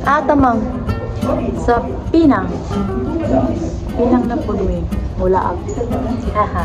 Ah, tamang. Sa Pinang. Pinang na po mi. Mulaag. Haha.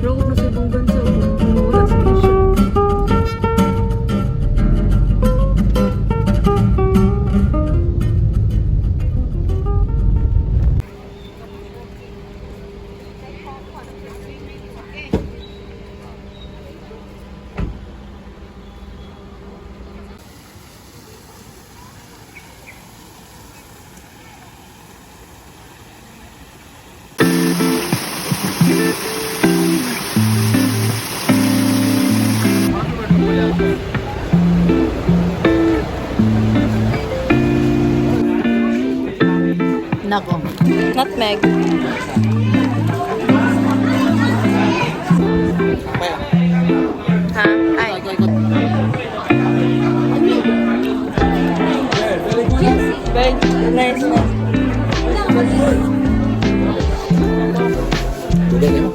Pero kung nasa ibang bansa, wala sa Asia. Nako. Nutmeg. Ha? Ay. Very nice, nice. Dugay mo.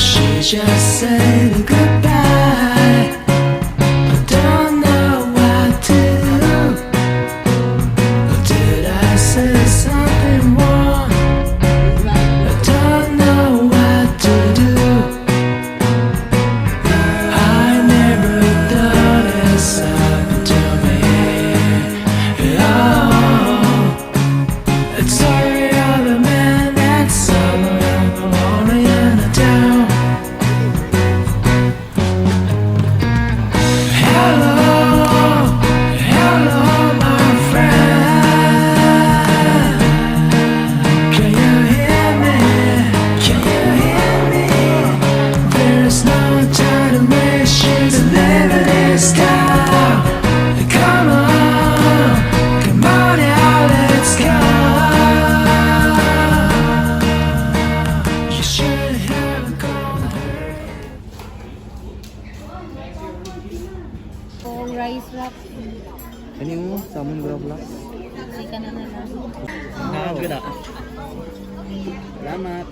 She just said goodbye. I don't know what to do. Did I say something wrong? I don't know what to do. I never thought this happened to me. Oh, it's sorry, other man that's all lonely in a town. Hello, hello, my friend. Can you hear me? Can you hear me? There's no time to waste. She's living this town. Come on, come on now, let's go. You should have gone. For rice wrap. Ano yung salmon gravlax? Sika na na lang. Ah, ganda. Salamat.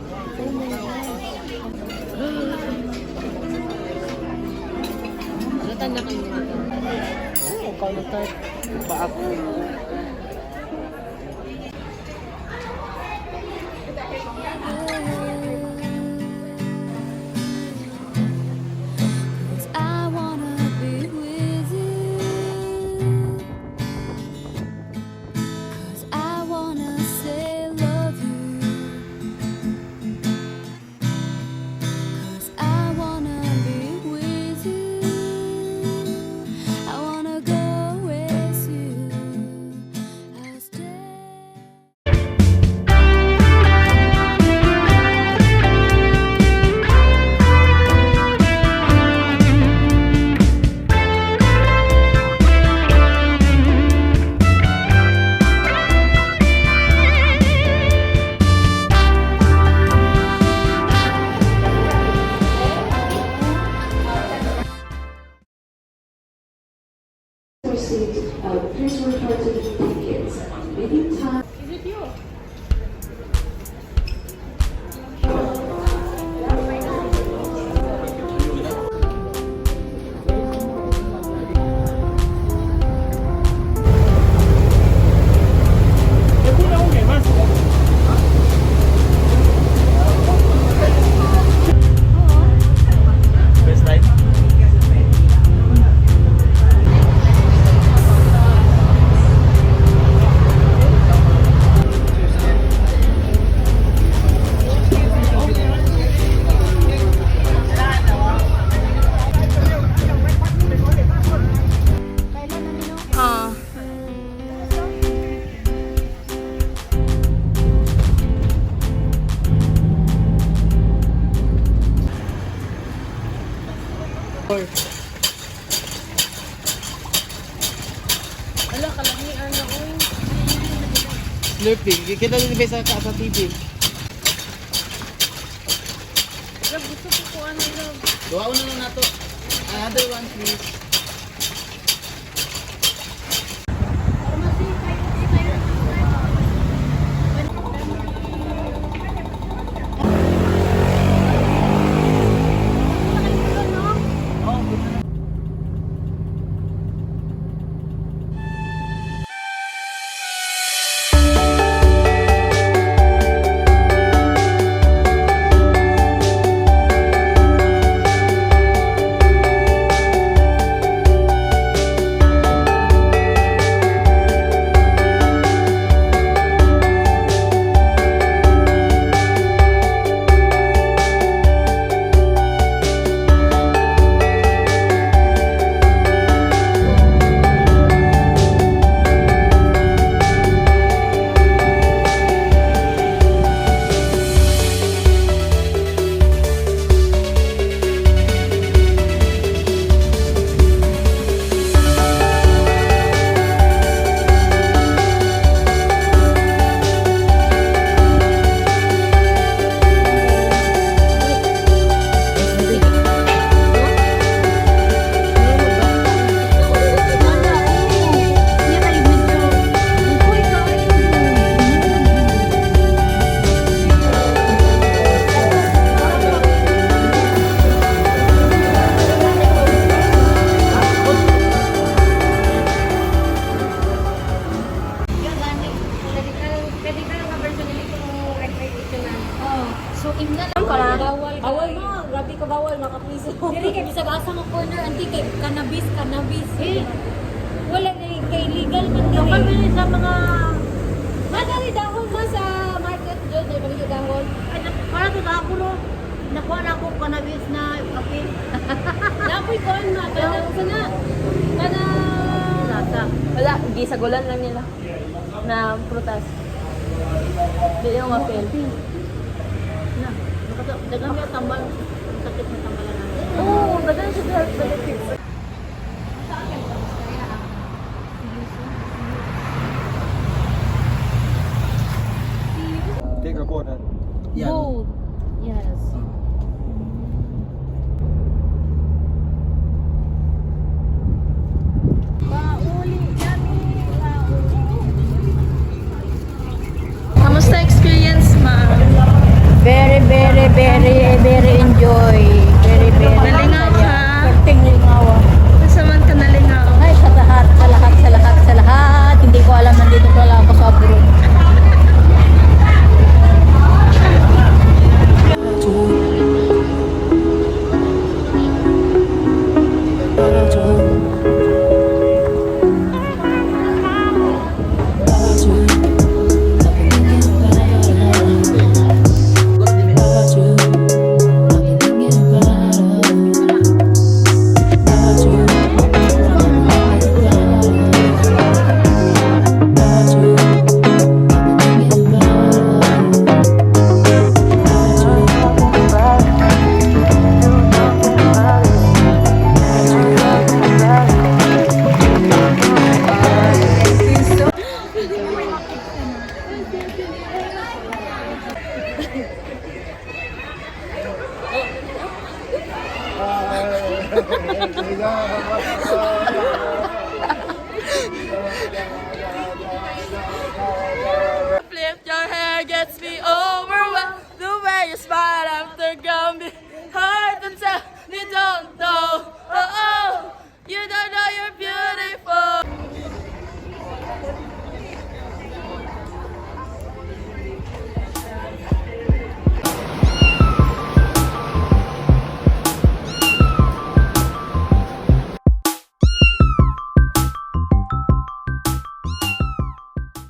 Lutan na kayo. Oh, kalutan. Pa ako. 'Cause I wanna be with you. 'Cause I wanna say love you. 'Cause I wanna be with you. I wanna go with you. Please refer to the tickets meeting time. First time? Ah. Ala, kalamian na oy. Slurping. Kita din ba sa TV? Love, gusto ko ko ano, love. Duha na lang nato. Another one, please. Pwede ka lang version nila kung recreation na. So, imna lang Bawal. Bawal mo. Grabe ka bawal. Makapiso. Dili kay bisag asa mo corner anti kay cannabis, cannabis. Eh, wala na kay legal man diri. Kapag man sa mga Madali dahon mo sa market jud, dili ba dahon? Ay, para to na ako no. Nakuha na ako cannabis na kape. Napoy kuan ma kanang sana. Kanang Lasa. Wala, gisagulan lang nila na prutas. Di yung mapel. Na, daghang may tambal. Ang sakit na tambalan namin. Oo, oh, siya sa health benefits. Take a corner. Yan. Gold. Yes. Kamusta experience, ma? Very, very, very, very enjoy. Very, very. Nalingaw ka? Perting lingaw. Nasa man ka nalingaw? Ay, sa lahat, sa lahat, sa lahat, sa lahat. Hindi ko alam, nandito pala ako sa abroad.